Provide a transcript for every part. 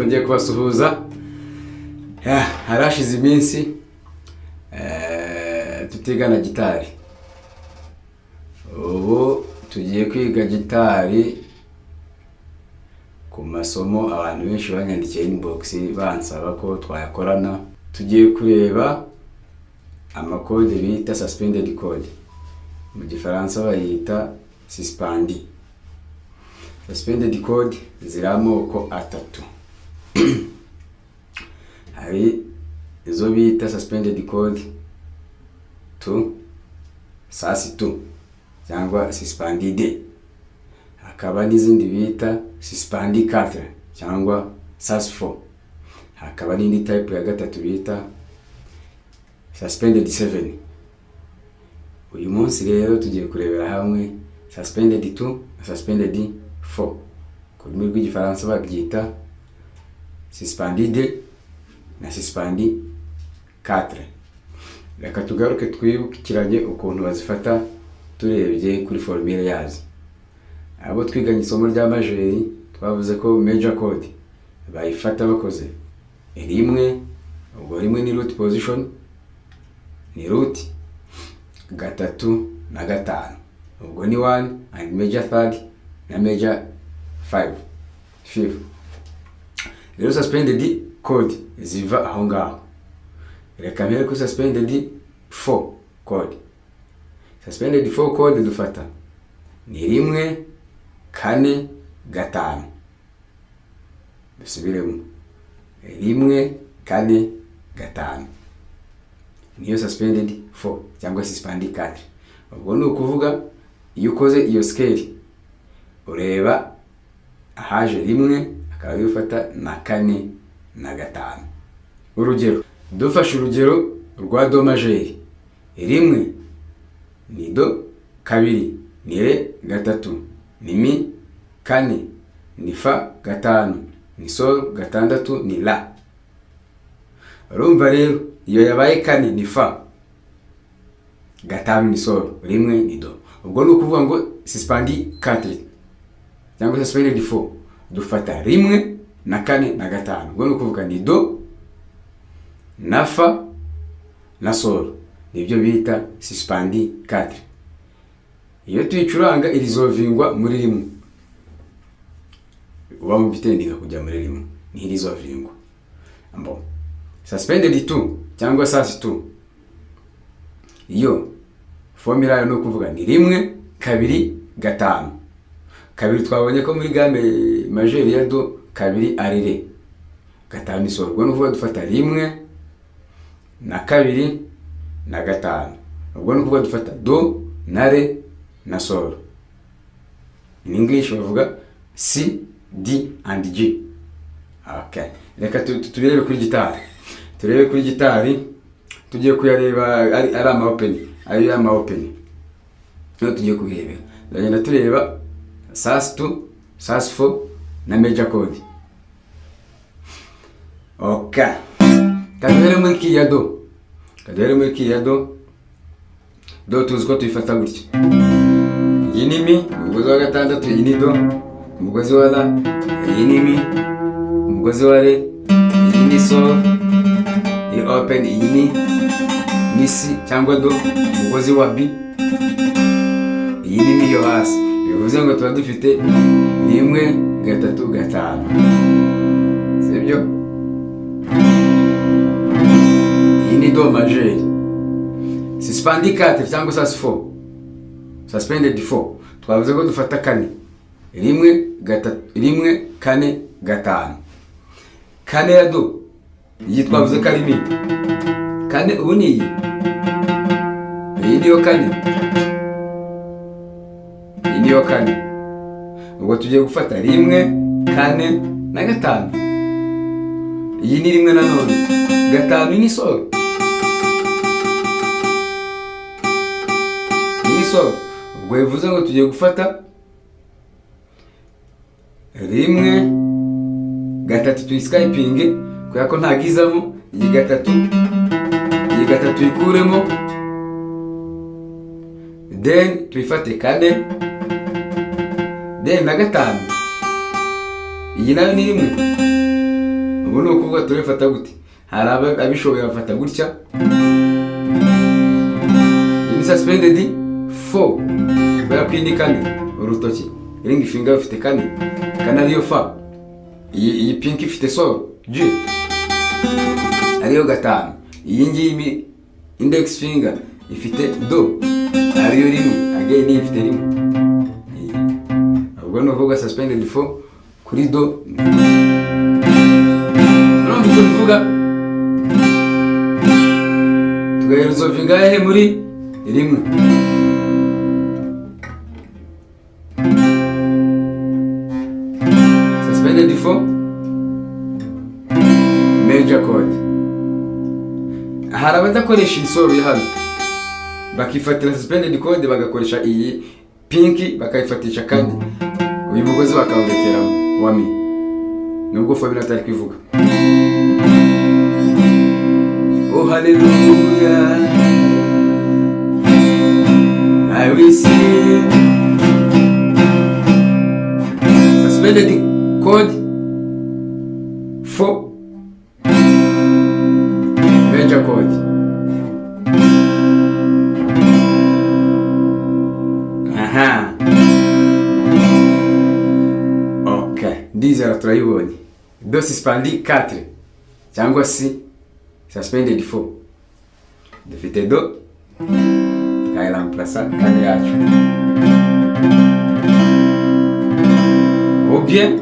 Nongeye kubasuhuza. Harashize iminsi tutigana gitari. Ubu tugiye kwiga gitari ku masomo abantu benshi banyandikiye inbox bansaba ko twayakorana. Tugiye kureba ama chord bita suspended chord, mu Gifaransa bayita suspendu. Suspended chord ziri amoko atatu. Hari izo bita suspended chord 2, sus 2 cyangwa suspendu 2, hakaba n'izindi bita suspendu 4 cyangwa sus 4, hakaba n'indi type ya gatatu bita suspended 7. Uyu munsi rero tugiye kurebera hamwe suspended 2 na suspended 4. Ku rurimi rw'Igifaransa babyita suspendu 2 na suspendu 4. Reka tugaruke twibukiranye ukuntu bazifata turebye kuri formule yazo. Abo twiganye isomo rya majeur, twavuze ko major chord bayifata bakoze rimwe, ubwo rimwe ni root position, ni root, gatatu na gatanu, ubwo ni one and major third na major five, fifth. Rero suspended chord ziva aho ngaho. Reka mpere kuri suspended 4 chord. Suspended 4 chord dufata ni rimwe, kane, gatanu. Dusubiremo: rimwe, kane, gatanu, niyo suspended 4 cyangwa suspendu 4. Ubwo ni ukuvuga iyo ukoze iyo scale, ureba ahaje rimwe akaba ariyo ufata na kane na gatanu. Urugero, dufashe urugero rwa do majeur: rimwe ni do, kabiri ni re, gatatu ni mi, kane ni fa, gatanu ni sol, gatandatu ni la. Urumva rero iyo yabaye kane ni fa, gatanu ni sol, rimwe ni do. Ubwo ni ukuvuga ngo suspendu 4 cyangwa suspended 4 dufata rimwe na kane na gatanu. Ubwo ni ukuvuga ni do na fa na sol, nibyo bita suspendu 4. Iyo tuyicuranga iresolvingwa muri rimwe, uba wumva itendinga kujya muri rimwe, niho iresolvingwa. Mbo suspended 2 cyangwa sus 2, iyo formula yayo ni ukuvuga ni rimwe, kabiri, gatanu. Kabiri twabonye ko muri gamme majeure ya do kabiri ari re, gatanu ni sol. Ubwo ni ukuvuga dufata rimwe na kabiri na gatanu. Ubwo ni ukuvuga dufata do na re na sol. In English bavuga C, D and G. Okay, reka tubirebe kuri gitari. Turebe kuri gitari, tugiye kuyareba ari ama open, ayo y'ama open niyo tugiye kubirebera. Turagenda tureba sus 2, sus 4 na major chord. Okay, kaduhere muri key ya do. Kaduhere muri key ya do. Do tuzi ko tuyifata gutya: iyi ni mi, umugozi wa gatandatu, iyi ni do, umugozi wa la, iyi ni mi, umugozi wa re, iyi ni sol iri open, iyi ni si cyangwa do, umugozi wa B, iyi ni mi yo hasi. Bivuze ngo tuba dufite rimwe, gatatu, gatanu, sibyo? Iyi ni do majeur. Suspendu 4 cyangwa sus 4, suspended 4, twavuze ko dufata kane, rimwe, gatatu, rimwe, kane, gatanu. Kane ya do, iyi twavuze ko ari mi. Kane ubu ni iyi, iyi niyo kane, iyi niyo kane. Ubwo tugiye gufata rimwe, kane na gatanu. Iyi ni rimwe nanone, gatanu ni sol, iyi ni sol. Ubwo bivuze ngo tugiye gufata rimwe, gatatu, tuyiskippinge kubera ko ntabwo izamo. Iyi gatatu, iyi gatatu tuyikuremo, then tuyifate kane, then na gatanu. Iyi nayo ni rimwe. Ubu ni ukuvuga turabifata gute? Hari abishoboye bafata gutya. Iyi ni suspended 4 kubera ko iyi ni kane. Urutoki ring finger rufite kane, kane ariyo fa. Iyi pinky ifite sol G ariyo gatanu. Iyi ngiyi index finger ifite do ariyo rimwe. Again, iyi ifite rimwe. Iyi. Ubwo ni ukuvuga suspended 4 kuri do. Urumva uko bivuga? Tugaresolvinga hehe? Muri rimwe. Suspended 4 major chord. Hari abadakoresha iyi sol ya hano, bakifatira suspended chord, bagakoresha iyi pinky bakayifatisha kane, uyu mugozi bakawurekeramo wa mi, nubwo formula atari kwivuga. Oh hallelujah, I will sing. Suspended chord 4 major chord. Aha, okay, ndizera turayibonye. Do suspendu 4 cyangwa si suspended 4. Dufite do, tukayiremplaça kane yacu, ou bien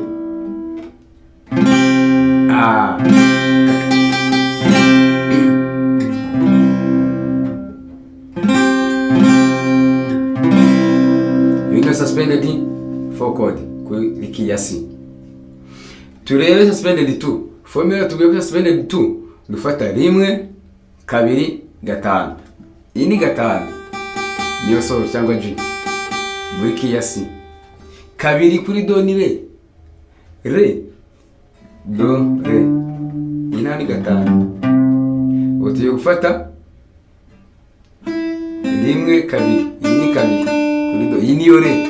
ah, iyi ni suspended 4 chord kuri key ya C. Turebe suspended 2. Formula tugiye kuri suspended 2, dufata rimwe, kabiri, gatanu. Iyi ni gatanu, niyo sol cyangwa G muri key ya C. Kabiri kuri do ni re, re, do, re. Iyi nayo ni gatanu. Ubu tugiye gufata rimwe, kabiri. Iyi ni kabiri kuri do, iyi niyo re.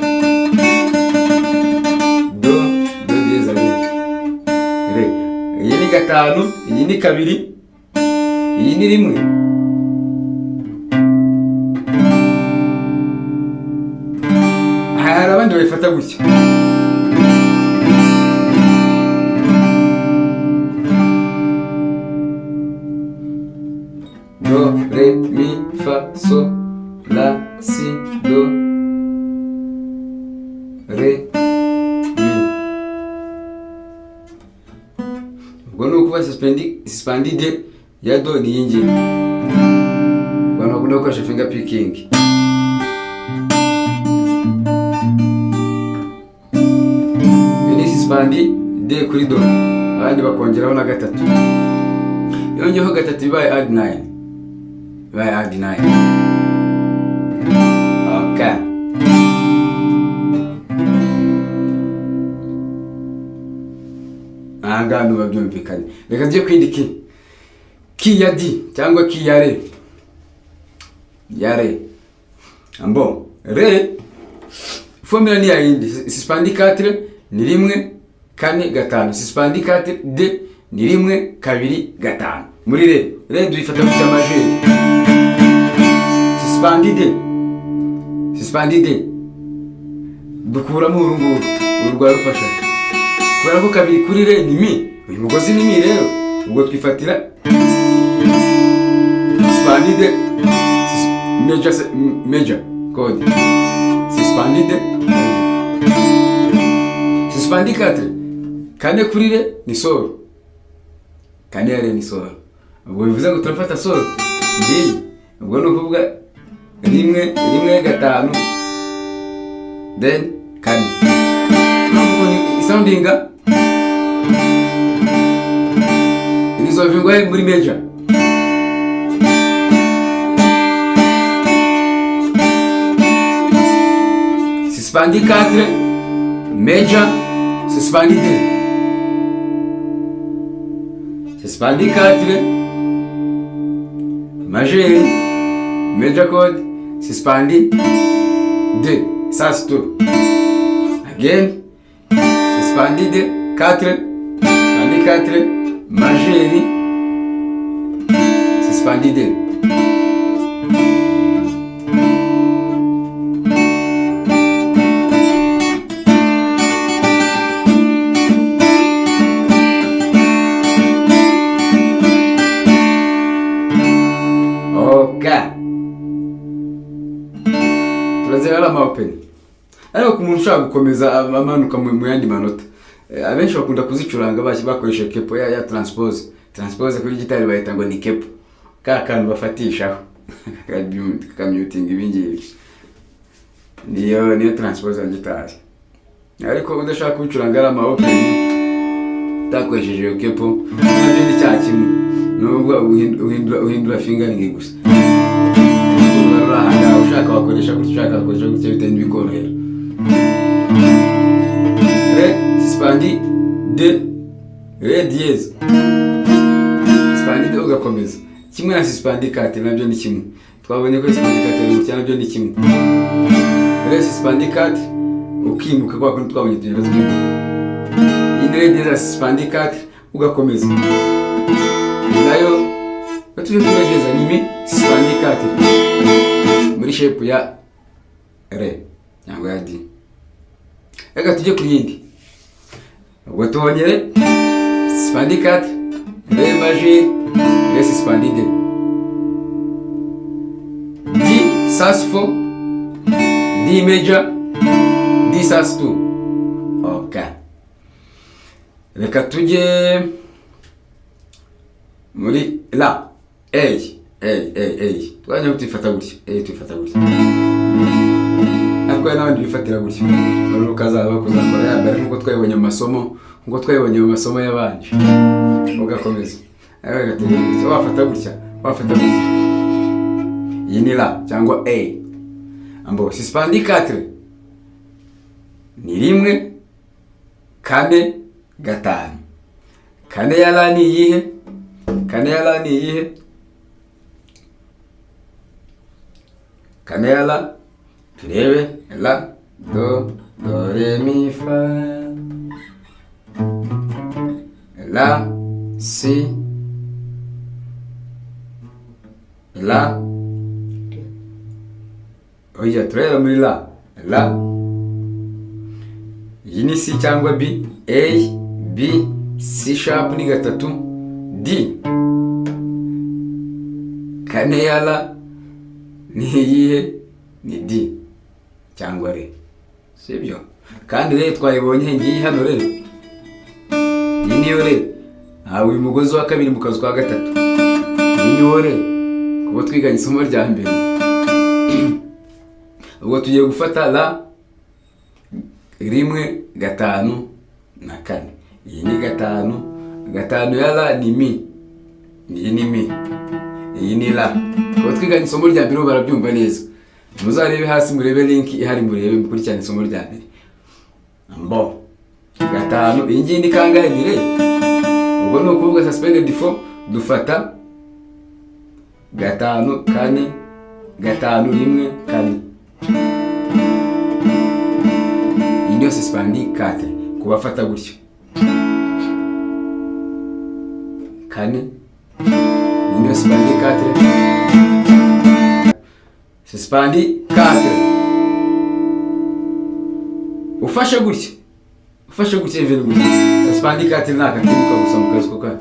Do, do dièse, re, re. Iyi ni gatanu, iyi ni kabiri, iyi ni rimwe. Hari abandi babifata gutya. Do, re, mi, fa, so, la, si, do, re, mi. Ubwo ni ukuvuga suspended ya do ni iyi ngiyi. Abantu bakunda gukoresha finger picking. Iyi ni suspendu deux kuri do, abandi bakongeraho na gatatu. Yongeyeho gatatu ibaye add 9, ibaye add 9. Okay, aha ngaha ntuba byumvikanye. Reka tujye kwindi key, key ya D cyangwa key ya re, ya re. Ambo re, formula ni yayindi. Suspendu 4 ni rimwe, kane, gatanu. Suspendu 4 deux ni rimwe, kabiri, gatanu. Muri re, re duyifata mu majeur. Suspendu deux, suspendu deux dukuramo uru nguru. Uru rwari rufasha kubera ko kabiri kuri re ni mi. Uyu mugozi ni mi. Rero ubwo twifatira suspendu deux major, major chord. Suspendu deux major. Suspendu 4, kane kuri re ni sol, kane ya re ni sol. Ubwo bivuze ngo turafata sol ngiyi. Ubwo ni ukuvuga rimwe, rimwe, gatanu, then kane. Isoundinga iresolvingwa muri major. Suspendu 4 major, suspendu 2, suspendu 4 majeur, major chord, suspendu 2. Ça c'est tout. Again, suspendu 2, 4, suspendu 4. majeur suspendu deux. Ok, turazira ari ama open, ariko ku muntu ushaka gukomeza amanuka mu yandi manota, abenshi bakunda kuzicuranga bakoresha capo ya transpose. Transpose kuri gitari bayita ngo ni capo, ka kantu bafatishaho kakamyutinga. Ibingibi niyo transpose ya gitari. Ariko udashaka kubicuranga ari ama open, utakoresheje iyo capo, nabyo ni cya kimwe, nubwo uhindura fingering gusa. Uri ahangaha, ushaka wakoresha gutya, ushaka wakoresha gutya, bitewe n'ibikorohera. Ré suspendu deux, ré dièse suspendu deux, ugakomeza. Kimwe na suspendu quatre, nabyo ni kimwe. Twabonye ko suspendu quatre gutya nabyo ni kimwe, ré suspendu quatre, ukimuka kwa kundi twabonye tugenda twimuka. Iyi ni ré dièse suspendu quatre, ugakomeza nayo. Iyo tuje kuri ré dièse ni mi suspendu quatre muri shape ya ré cyangwa ya D. Reka tujye ku yindi. Ubwo tubonye ré suspendu 4, ré majeur, ré suspendu deux, D sus 4, D major, D sus 2. Ok, reka tujye muri la A. A A A twajya tuyifata gutya, A tuyifata gutya, ariko hari n'abandi bifatira gutya. Rero ukazaba kuzakora ya mbere nk'uko twayibonye mu masomo yabanje, ugakomeza. Ariko reka tujye gutya, wafata gutya, wafata gutya. Iyi ni la cyangwa A. Ambo suspendu 4 ni rimwe, kane, gatanu. Kane ya la ni iyihe? Kane ya la ni iyihe? Kane ya la, turebe: la, do, do, re, mi, fa, la, si, la. Oya, turahera muri la. La, iyi ni C cyangwa B, A, B, C sharp ni gatatu, D. Kane ya la ni iyihe? Ni D cyangwa re, sibyo? Kandi rero twayibonye ngiyi hano re. Iyi niyo re. Ntawe uyu mugozi wa kabiri mu kazu ka gatatu, iyi niwo re. Kuba twiganye isomo rya mbere, ubwo tugiye gufata la rimwe, gatanu na kane. Iyi ni gatanu. Gatanu ya la ni mi. Iyi ni mi, iyi ni la. Kuba twiganye isomo rya mbere barabyumva neza. Muzarebe hasi, murebe link ihari, murebe, mukurikirane isomo rya mbere. Mbo gatanu, iyi ngiyi ni kangahe? Ni re. Ubwo ni ukuvuga suspended four, dufata gatanu, kane, gatanu, rimwe, kane. Iyi niyo suspendu quatre. Kubafata gutyo kane, iyi niyo suspendu quatre. Suspendu quatre ufashe gutya, ufashe gutya, even gutya, suspendu quatre ni akakimuka gusa mu kazi ko kane.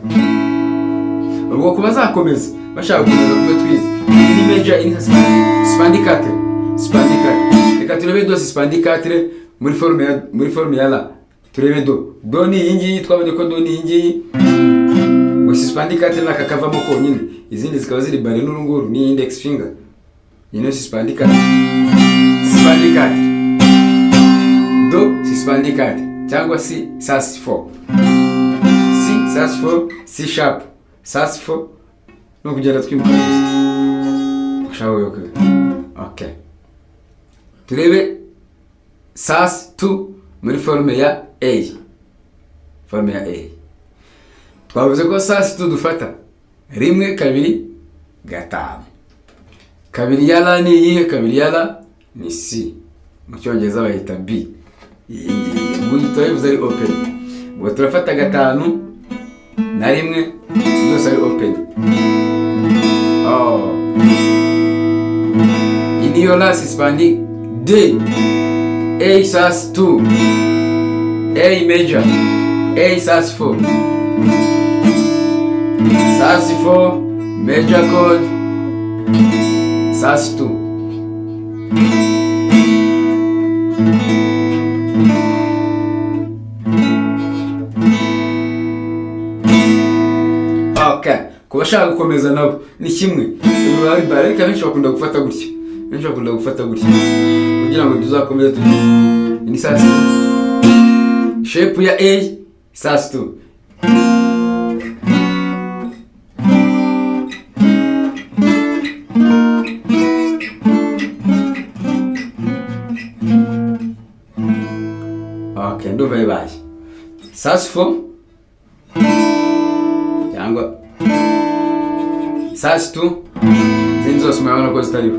Ubwo ku bazakomeza, bashaka gukomeza kuba twize, iyi ni major, iyi ni suspendu quatre. Suspendu quatre, reka turebe do suspendu quatre muri forme ya la. Turebe do. Do ni iyi ngiyi. Twabonye ko do ni iyi ngiyi. Ngo suspendu quatre ni aka kavamo konyine, izindi zikaba ziri barré n'uru nguru ni index finger. Iyi niyo suspendu quatre. Suspendu quatre, do suspendu quatre cyangwa C sus 4, C sus 4, C sharp sus 4, ni ukugenda twimuka gusa. Ushaka okay, turebe sus 2 muri forme ya A. Forme ya A, twavuze ko sus 2 dufata rimwe, kabiri, gatanu. Kabiri ya la ni iyihe? Kabiri ya la ni C, mu Cyongereza bayita B. Iyi ngiyi ubwo turabivuze ari open. Ubwo turafata gatanu Na rimwe zose ari open. Oh. Iyi niyo la suspendu D, A sus 2, A major, A sus 4, sus 4, major chord, sus 2. Okay. Ku bashaka gukomeza nabo ni kimwe, ariko abenshi bakunda gufata gutya, benshi bakunda gufata gutya kugira ngo tuzakomeze tugire. Ni sus 2, shape ya A sus 2. Okay, ndumva bibaye sus 4 cyangwa sus 2. Izindi zose murabona ko zitariho,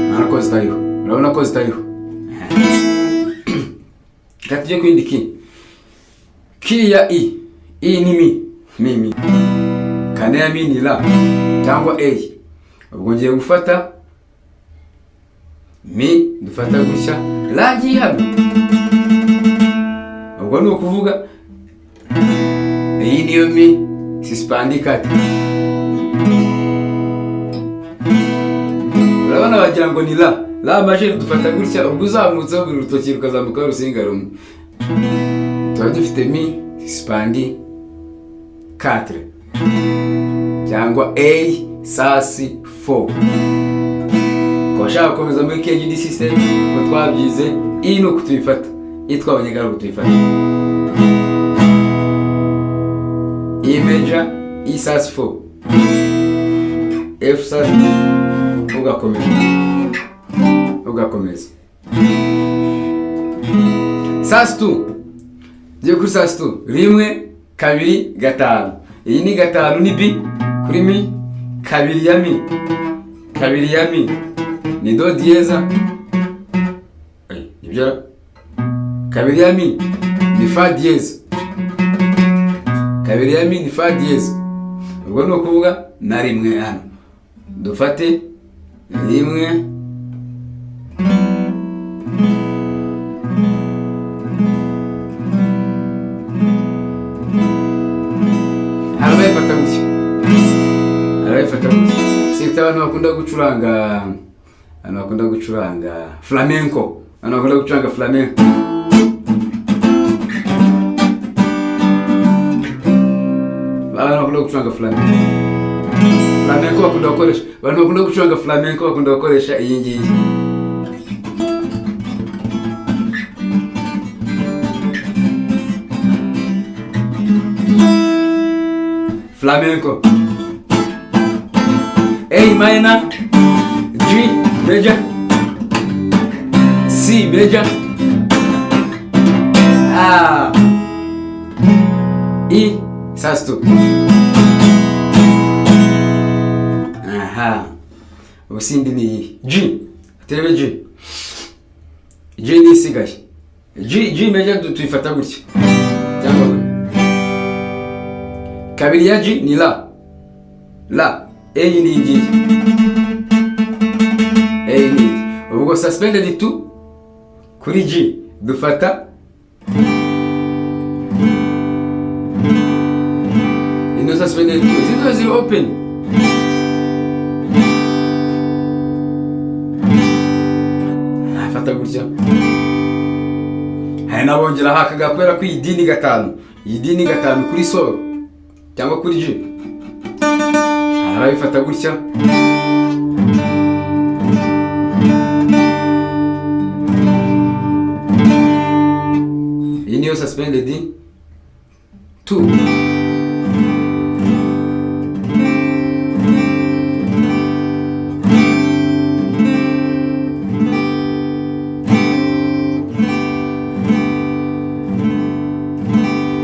murabona ko zitariho, murabona ko zitariho. Reka tujye ku yindi key, key ya E. E ni mi, mi, mi. Kane ya mi ni la cyangwa A. Ubwo ngiye gufata mi, dufata gutya, la ngiye hano. Ubwo ni ukuvuga iyi niyo mi suspendu quatre. Urabona wagira ngo ni la, la majeur. Dufata gutya, ubwo uzamutseho buri rutoki rukazamukaho urusinga rumwe, tuba dufite mi suspendu 4 cyangwa A sus 4. Ku bashaka gukomeza muri KGD system ko twabyize, iyi ni uku tuyifata. Iyi twabonye ko ari uku tuyifata: E major, E sus 4, F sus, ugakomeza, ugakomeza. Sus 2, tugiye kuri sus 2. Rimwe, kabiri, gatanu. Iyi ni gatanu, ni B kuri mi. Kabiri ya mi, kabiri ya mi ni do dièse. Nibyo ra? Kabiri ya mi ni fa dièse, kabiri ya mi ni fa dièse. Ubwo ni ukuvuga na rimwe hano, dufate rimwe, hari abayifata gutya, hari abayifata gutya. Sita abantu bakunda gucuranga, abantu bakunda gucuranga flamenco, abantu bakunda gucuranga flamenco, abantu bakunda gucuranga flamenco, flamenco bakunda gukoresha, abantu bakunda gucuranga flamenco bakunda gukoresha iyi ngiyi. Flamenco: A minor, G major, C major, ah, E sus 2. Aha, ubu sindi ni iyi G. Turebe G. G ni isigaye. G, G major tuyifata gutya cyangwa gutya. Kabiri ya G ni la, la. A ni ngiyi, A ni iyi. Ubwo suspended 2 kuri G, dufata ino suspended 2, izindi zose ziri open. Afata gutya. Hari n'abongera hakaga kubera ko iyi D ni gatanu, iyi D ni gatanu kuri sol cyangwa kuri G. Hari ababifata gutya. Iyi niyo suspended 2.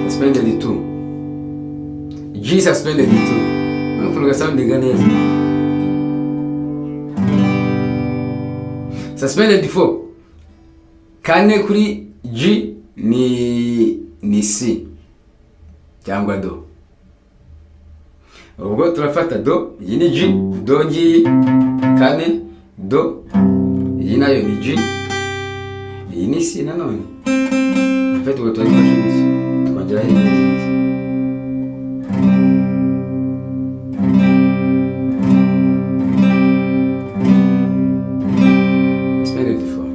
Suspended 2, G suspended 2. Ukuntu gasoundinga neza. Suspended 4, kane kuri G ni ni C cyangwa Do. Ubwo turafata Do, iyi ni G, Do ngiyi kane, Do, iyi nayo ni G, iyi ni C nanone. En fait, ubwo turabifashe gutya, twongeraho iyi ngiyi. Suspended four.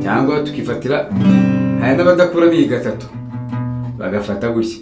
Cyangwa tukifatira, hari n'abadakuramo iyi gatatu, bagafata gutya.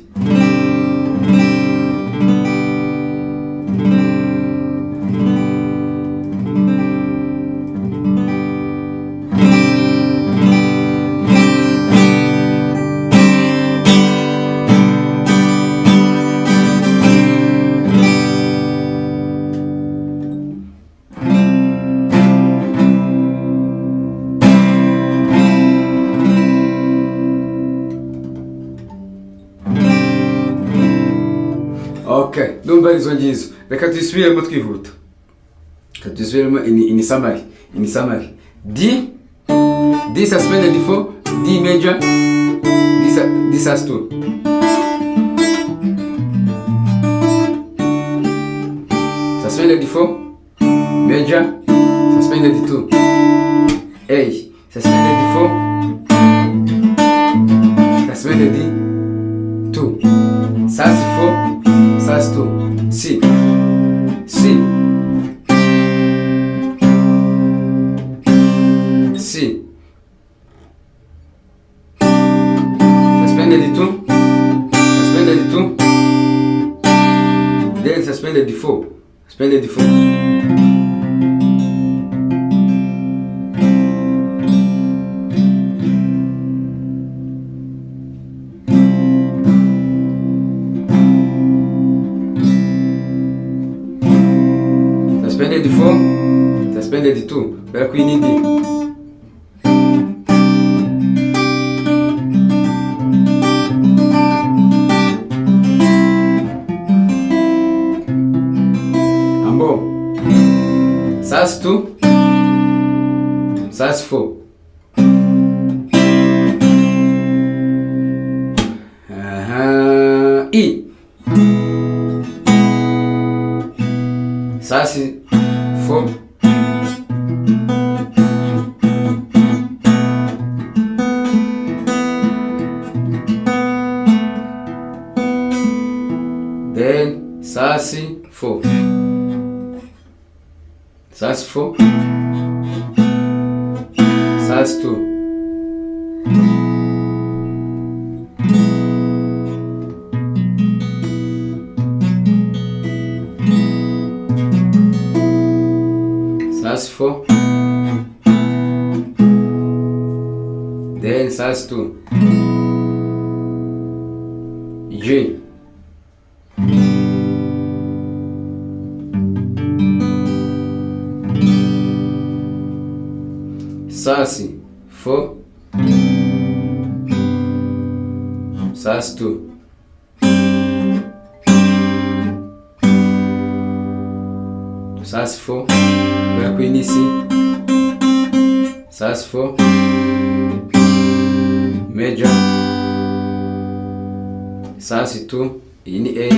Okay, ndumva izo ngizo. Reka tuyisubiremo twihuta. Reka tuyisubiremo in summary. D, D suspended 4, D major, D sus 2. Suspended 4, major, suspended 2. A, suspended 4, suspended 2. Sus 4, sus 2. C, C, C. Suspended 2, suspended 2, then suspended 4, suspended 4. Suspended 4, suspended 2, kubera ko iyi ni D. Ambo sus 2, sus 4. Aha, E, sus 4, then sus 4, sus 4, sus 2. Sus 4, then sus 2. G, sus 4, sus 2. Sus 4, kubera ko iyi ni C, sus 4 major, sus 2, iyi ni A.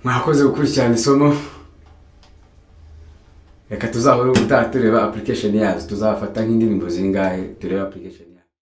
Mwakoze gukurikirana isomo. Reka tuzahure ubutaha tureba application yazo. Tuzafata nk'indirimbo zingahe tureba application.